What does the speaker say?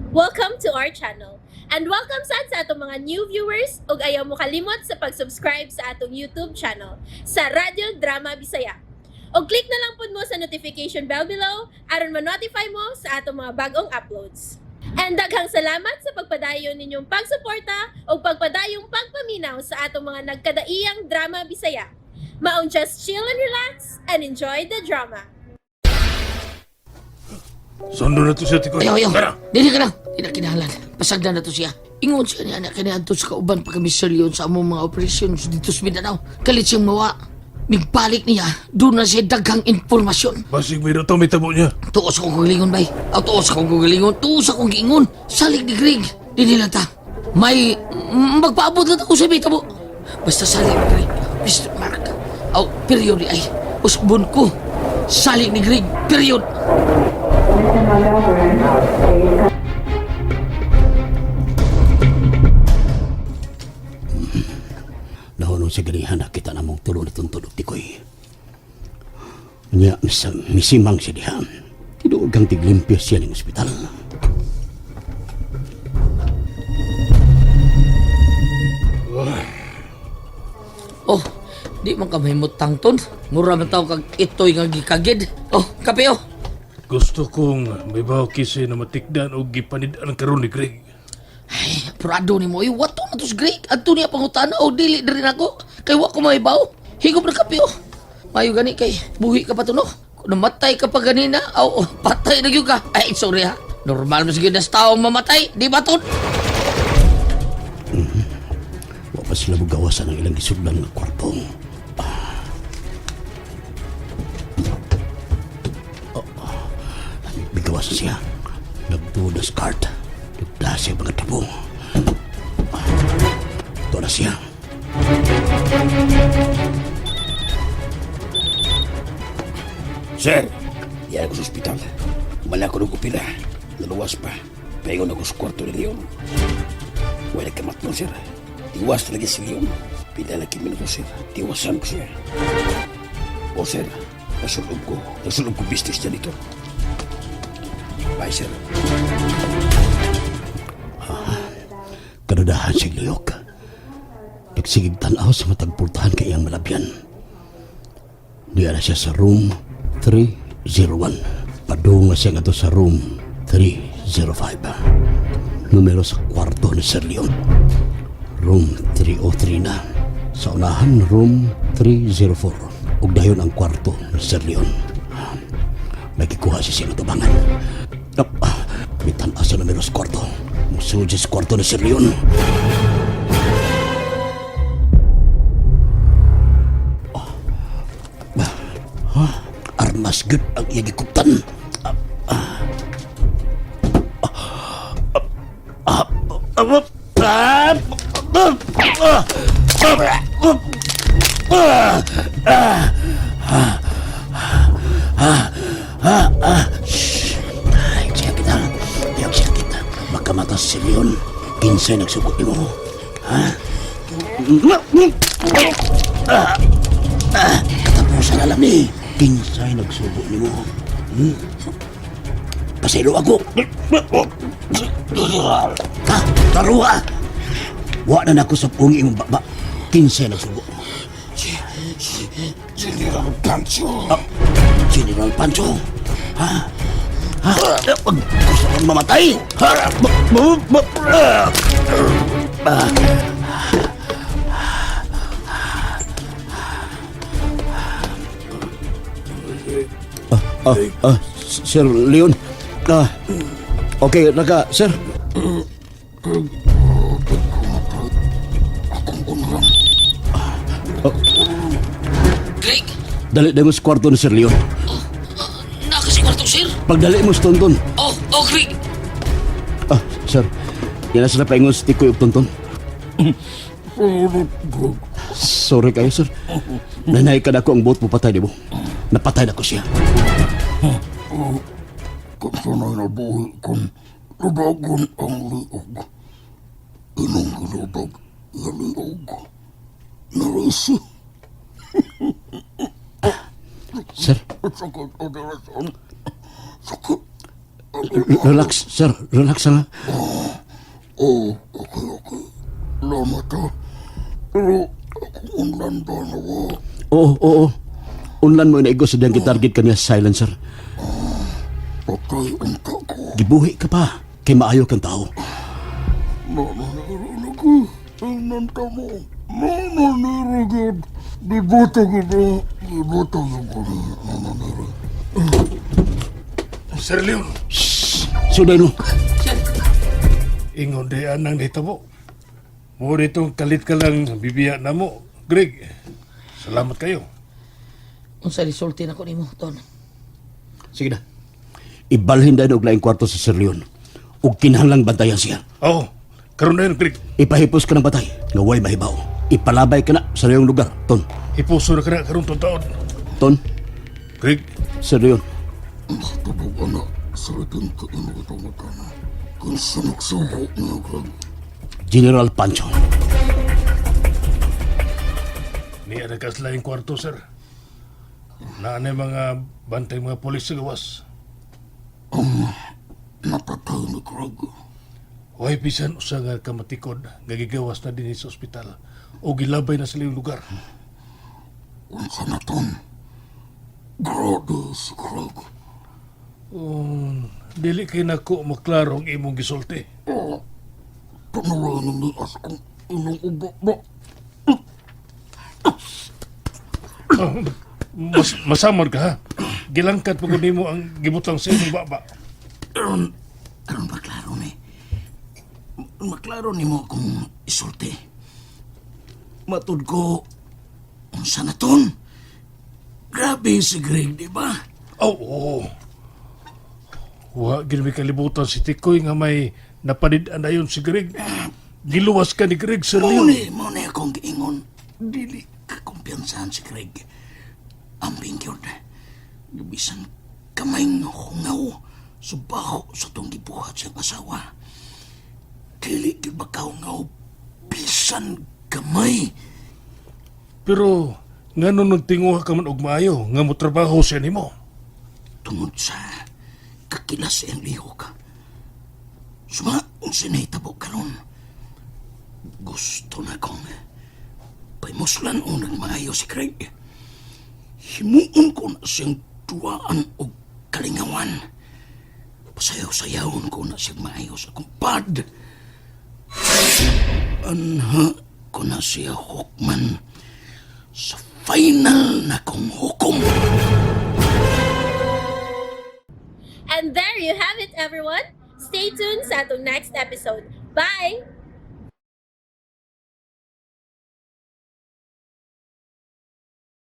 Welcome to our channel. And welcome sad sa atong mga new viewers ug ayaw mo kalimot sa pag-subscribe sa atong YouTube channel sa Radyo Drama Bisaya. Og click na lang pud mo sa notification bell below aron ma-notify mo sa atong mga bagong uploads. And daghang salamat sa pagpadayon ninyong pagsuporta ug pagpadayong pagpaminaw sa atong mga nagkadaiyang drama Bisaya. Maong just chill and relax and enjoy the drama. Sundo na to siya, Tikoy. Ayaw, ayaw. Tara. Dili ka na. Di na kinahanglan. Pasagdan na to siya. Ingon siya niya anak kani adto sa kauban pa kami Sir Leon sa among mga operations dito sa Mindanao. Kalit siyang mawa. Migbalik niya, doon na siya daghang informasyon. Basig may rato, may tabo niya. Tuos akong kagalingon, bay. Aw, tuos akong kagalingon. Tuos akong giingon. Salig ni Greg. Dili lang ta. May magpaabot lang ako sa may tabo. Basta salig ni Greg. Mr. Mark. Aw, period ni ay. Usbon ko. Salig ni Greg. Period. Nahunong sa ganihan nakita na mong tulo ni Tuntun og Tikoy. Nya, misimang siya diha. Tinuod kang tiglimpyo siya ng ospital. Oh, di man ka mahimutang ton. Mura man tao kag itoy nga gikagid. Oh, kape oh. Gusto kong may baho kasi na matikdan o gipanidaan karon ni Greg. Ay, prado ni mo. Ay, wato na to sa Greg. Adto niya pangutana. Oh, dili diri nako. Kay wa ko mahibaw. Higop na kape oh. Mayo gani kay buhi ka pa to no. Kung namatay ka pa ganina, aw, oh, patay na gyud ka. Ay, sorry ha. Normal mas gyud na sa taong mamatay, di ba ton? Wa pa sila mugawasan ang ilang gisugdan nga kwarto. Ah. Oh, oh. Bigawasan siya. Nagtuod na skirt. Nagda siya mga tabo. Ah. Ito na siya. Sir, yan ako sa ospital. Wala ko ng kupila. Naluwas pa. Paingon ako sa kwarto ni Leon. Wala kamatno, sir. Tiwas talaga si Leon. Pila lang minuto, sir. Tiwasan ko siya. O, sir, nasulob ko. Nasulob ko business niya dito. Bye, sir. Kanudahan siyang luyok. Nagsigig tanaw sa matagpultahan kay iyang malabyan. Diya na siya sa room 301. Padunga siya nga sa room 305. Numero sa kwarto ni Sir Leon. Room 303 na. Sa unahan, room 304. Ug dayon ang kwarto ni Sir Leon. Nagikuha siya siyang tubangan. Ah, may tanaw sa numero sa kwarto. Musulod siya sa kwarto ni Sir Leon. Armas gud ang iya gikuptan. Ah, ah. Ah, ah, ah, ah, ah, ah, ah, ah, ah, ah, ah. Shh. Ay, siya kita. Ayaw siya kita. Makamata si Leon. Kinsay nagsugot nimo. Ha? Ah, ah, katapusan na lang ni. Kinsay nagsubo nimo. Hmm? Pasaylo ako. Ha? Taruha! Wa na nako sa pungi imong baba. Kinsay nagsubo. General Pancho. Ah, General Pancho. Ha? Ha? Gusto kong mamatay. Ha? Ah. Ah, ah, Sir Leon. Ah, okay, naka, sir. Greg, Dali na mo sa kwarto ni Sir Leon. naka sa kwarto, sir. Pagdali mo sa tonton. Oh, oh, Greg. Ah, sir. Yan na sila paingon sa tikoy og tonton. Sorry kayo, sir. Nanay ka na ako ang buot mo patay, di mo? Napatay na ko siya. Kung sana'y nabuhi kung lubagon ang liog. Inong gilubag nga liog. Narisi. Sir, Sakit o dirason. Sakit. Relax, sir. Relax nga. Oh, okay. Salamat ha. Pero akong unlan ba na wa? Oo, oo. Unlan mo inaigo sa diyang gitarget kaniya silencer. Patay unta ko. Gibuhi ka pa. Kay maayo kang tao. Nananiro lagi. Tingnan ka mo. Nananiro gid. Gibuto gid. Gibuto gid ko ni nananiro. Sir Leon, Suday no. Sir, ingon di anang nahitabo. Mo ditong kalit ka lang bibiya na mo. Greg, salamat kayo. unsa resulti nako nimo, Ton? Sige na. Ibalhin dahil og laing kwarto sa Sir Leon. Ug kinahanglang bantayan siya. Oo, karon na yun, Greg. Ipahipos ka ng batay nga way mahibaw. Ipalabay ka na sa iyong lugar, Ton. Ipuso na ka na karon tong taon. Ton, Greg, Sir Leon. Tubog ana sa itin ka ino itong matana. Kinsa nagsubo niyo, Greg? General Pancho. niya na ka sa laing kwarto, sir. Naanay mga bantay mga polis sa gawas. Napatay ni Greg. Way bisan usa nga kamatikod nga gigawas na dinhi sa ospital o gilabay na sa iyong lugar. Unsa na ton? Grabe si Greg. Um, dili kay nako maklaro ang imong gisulti. Panaway ni as kung inong uba ba. Mas, masamar ka ha. Gilangkat pa gud nimo ang gibutang sa imong baba. Karon, karon maklaro ni. Maklaro nimo kung isulti. Matud ko, unsa na ton? Grabe si Greg, di ba? Oh, oo. Wa gid may kalibutan si Tikoy nga may napanid-an na yun si Greg. Giluwas ka ni Greg, Sir Mao Leon. ni, mao ni akong giingon. Dili ka kumpiyansahan si Greg. Amping gyud. Bisan kamay nga hungaw subaho sa tong gibuhat siyang asawa. Dili gyud makahungaw bisan gamay. Pero ngano nagtinguha ka man og maayo nga motrabaho siya nimo? Tungod sa kakilas sa iyang lihok. Suma unsa nahitabo karon. Gusto na kong paymuslan o nagmaayo si Craig. Himuon ko na siyang tuwaan o kalingawan. Pasayaw-sayawon ko na siyang maayo sa akong pad. Anha ko na siya hukman sa final na kong hukom. And there you have it, everyone. Stay tuned sa atong next episode. Bye!